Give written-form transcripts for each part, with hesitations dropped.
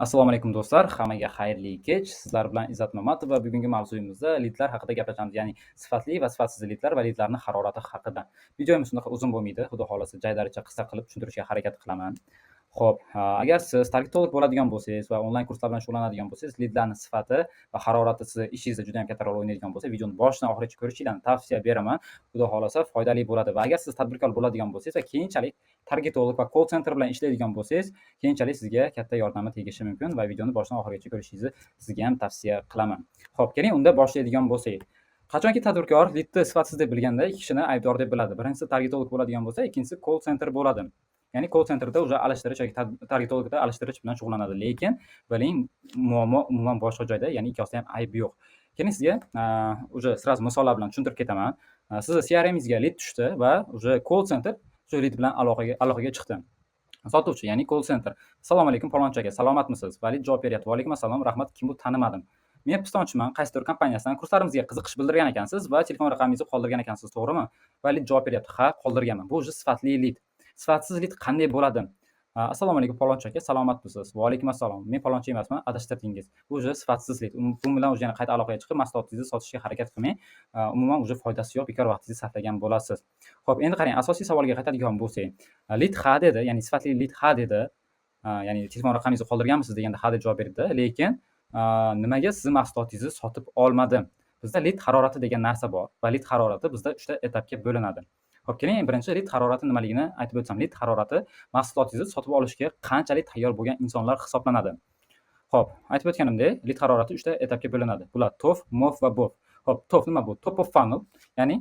Assalomu alaykum, do'stlar, hammaga xayrli kech. Sizlar bilan Izzat Mamatov va bugungi mavzuyimizda lidlar haqida gaplashamiz, ya'ni sifatli va sifatsiz lidlar va lidlarni harorati haqida. Videomiz unaqa uzun bo'lmaydi, xudo xohlasa, jaydaricha qisqa qilib tushuntirishga harakat qilaman. Xo'p, agar siz targetolog bo'ladigan bo'lsangiz va onlayn kurslar bilan shug'ullanadigan bo'lsangiz, lidlarni sifati va harorati sizni ishingizda juda ham katta rol o'ynaydigan bo'lsa, videoni boshidan oxirigacha ko'rishingizni tavsiya beraman. Xudo xohlasa, foydali bo'ladi va agar siz tadbirkor bo'ladigan bo'lsangiz va keyinchalik targetolog va call center bilan ishlaydigan bo'lsangiz, keyinchalik sizga katta yordami tegishi mumkin va videoni boshidan oxirigacha ko'rishingizni sizga ham tavsiya qilaman. Xo'p, keling, unda boshlaydigan bo'lsak. Qachonki tadbirkor lidni sifatsiz deb bilganda, ikki kishini aybdor deb biladi. Birinchisi targetolog bo'ladigan bo'lsa, ikkinchisi call center bo'ladi. Ya'ni call centerda уже alishtirish yoki targetologda alishtirish bilan shug'ullanadi. Lekin biling, muammo umuman boshqa joyda, ya'ni ikkosida ham ayb yo'q. Keling, sizga уже сразу misollar bilan tushuntirib ketaman. Sizni CRMingizga lid tushdi va уже call center shu lid bilan aloqaga chiqdi. Sotuvchi, ya'ni call center: "Assalomu alaykum, palonchi aka, salomatmisiz?" Va lid javob beryapti: "Va alaykum assalom, rahmat, kim bu, tanimadim. Men pistonchiman, qaysidir kompaniyasidan, kurslarimizga qiziqish bildirgan ekansiz va telefon raqamingizni qoldirgan ekansiz, to'g'rimi?" Va lid javob beryapti: "Ha, qoldirganman." Bu уже sifatli lid. Sifatsiz lid qanday bo'ladi? "Assalomu alaykum, palonchi aka, salomatmisiz?" "Va alaykum assalom, men palonchi emasman, adashtirdingiz." Bu уже sifatsiz lid. Bu bilan уже yana qayta aloqaga chiqib, mahsulotingizni sotishga harakat qilmang. Umuman уже foydasi yo'q, bekor vaqtingizni sarflagan bo'lasiz. Xo'p, endi qarang, asosiy savolga qaytadigan bo'lsak, lid ha dedi, ya'ni sifatli lid ha dedi. Ya'ni telefon raqamingizni qoldirganmisiz deganda ha deb javob berdi, lekin nimaga sizni mahsulotingizni sotib olmadi? Bizda lid harorati degan narsa bor va lid harorati bizda 3 ta etapga bo'linadi. Xo'p, keling, birinchi lid harorati nimaligini aytib o'tsam. Lid harorati mahsulotingizni sotib olishga qanchalik tayyor bo'lgan insonlar hisoblanadi. Xo'p, aytib o'tganimdek, lid harorati 3 ta etapga bo'linadi. Bular TOF, MOF va BOF. Xo'p, TOF nima bu? Top of funnel, ya'ni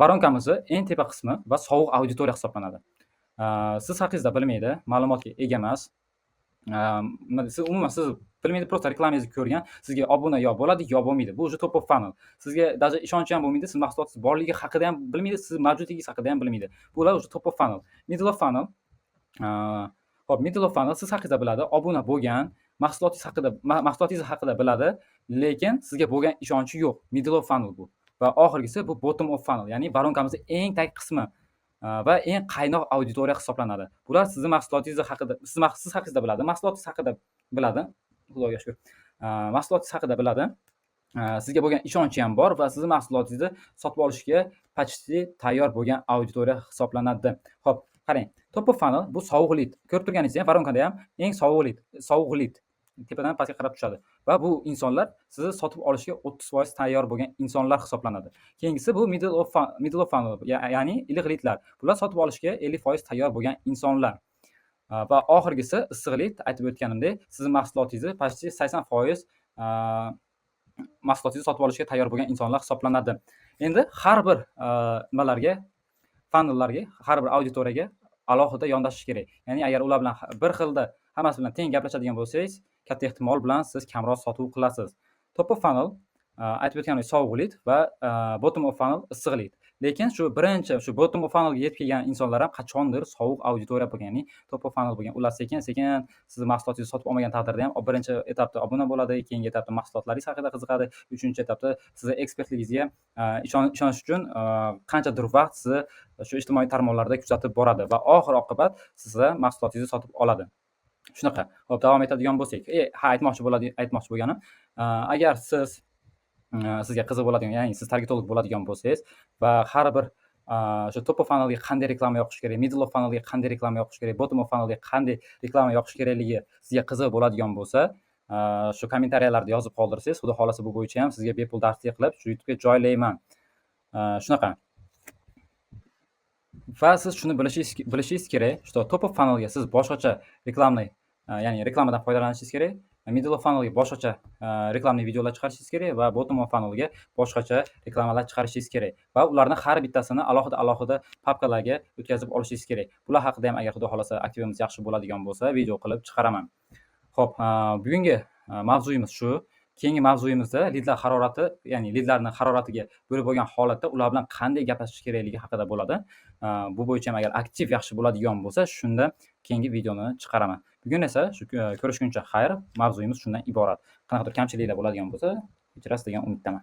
воронка mizni eng tepa qismi va sovuq auditoriya hisoblanadi. Siz haqingizda bilmaydi, ma'lumotga ega emas. Nima siz umuman siz bilmaydi, просто reklamangizni ko'rgan, sizga obuna yo bo'ladi, yo bo'lmaydi. Bu уже top of funnel. Sizga даже ishonchi ham bo'lmaydi, siz mahsulotingiz borligi haqida ham bilmaydi, siz mavjudligingiz haqida ham bilmaydi. Bular уже top of funnel. Middle of funnel. Xo'p, middle of funnel siz haqingizda biladi, obuna bo'lgan, mahsulotingiz haqida biladi, lekin sizga bo'lgan ishonchi yo'q. Middle of funnel bu. Va oxirgisi bu bottom of funnel, ya'ni воронка mizni eng tag qismi va eng qaynoq auditoriya hisoblanadi. Bular sizni mahsulotingiz haqida, siz haqingizda biladi, mahsulotingiz haqida biladi. Xudoga shukur. Mahsulotingiz haqida biladi. Sizga bo'lgan ishonchi ham bor va sizni mahsulotingizni sotib olishga почти tayyor bo'lgan auditoriya hisoblanadi. Xo'p, qarang, top of funnel bu sovuq lid. Ko'rib turganingizdek ham, воронка da ham eng sovuq lid, sovuq lid. Tepadan pastga qarab tushadi va bu insonlar sizni sotib olishga 30% tayyor bo'lgan insonlar hisoblanadi. Keyingisi bu middle of funnel, ya'ni iliq lidlar. Bular sotib olishga 50% tayyor bo'lgan insonlar. Va oxirgisi issiq lid, aytib o'tganimdek, sizni mahsulotingizni почти 80% mahsulotingizni sotib olishga tayyor bo'lgan insonlar hisoblanadi. Endi har bir nimalarga, funnellarga, har bir auditoriyaga alohida yondashish kerak. Ya'ni agar ular bilan bir xilda, hammasi bilan teng gaplashadigan bo'lsangiz, katta ehtimol bilan siz kamroq sotuv qilasiz. Top of funnel, aytib o'tganimdek, sovuq lid va bottom of funnel issiq lid. Lekin shu birinchi shu bottom of funnelga yetib kelgan insonlar ham qachondir sovuq auditoriya bo'lgan, ya'ni top of funnel bo'lgan. Ular sekin-sekin sizni mahsulotingizni sotib olmagan taqdirda ham birinchi etapda obuna bo'ladi, keyingi etapda mahsulotlaringiz haqida qiziqadi, uchinchi etapda sizni ekspertligingizga ishonish uchun qanchadir vaqt sizni shu ijtimoiy tarmoqlarda kuzatib boradi va oxir oqibat sizni mahsulotingizni sotib oladi. Shunaqa. Xo'p, davom etadigan bo'lsak, ha, aytmoqchi bo'lganim, agar sizga qiziq bo'ladigan, ya'ni siz targetolog bo'ladigan bo'lsangiz va har bir o'sha top of funnelga qanday reklama yoqish kerak, middle of funnelga qanday reklama yoqish kerak, bottom of funnelga qanday reklama yoqish kerakligi sizga qiziq bo'ladigan bo'lsa, shu kommentariyalarda yozib qoldirsangiz, xudo xohlasa, bu bo'yicha ham sizga bepul darslik qilib shu YouTubega joylayman. Shunaqa. Va siz shuni bilishingiz kerak, что top of funnelga siz boshqacha рекламный, ya'ni reklamadan foydalanishingiz kerak. Middle of funnelga boshqacha рекламный videolar chiqarishingiz kerak va bottom of funnelga boshqacha reklamalar chiqarishingiz kerak va ularni har bittasini alohida-alohida papkalarga o'tkazib olishingiz kerak. Bular haqida ham agar xudo xohlasa aktivimiz yaxshi bo'ladigan bo'lsa, video qilib chiqaraman. Xo'p, bugungi mavzuyimiz shu. Keyingi mavzuyimizda lidlar harorati, ya'ni lidlarni haroratiga bo'lib bo'lgan holatda ular bilan qanday gaplashish kerakligi haqida bo'ladi. Bu bo'yicha ham agar aktiv yaxshi bo'ladigan bo'lsa, shunda keyingi videoni chiqaraman. Bugun esa shu ko'rishguncha xayr, mavzuyimiz shundan iborat. Qanaqadir kamchiliklar bo'ladigan bo'lsa, kechirasiz degan umiddaman.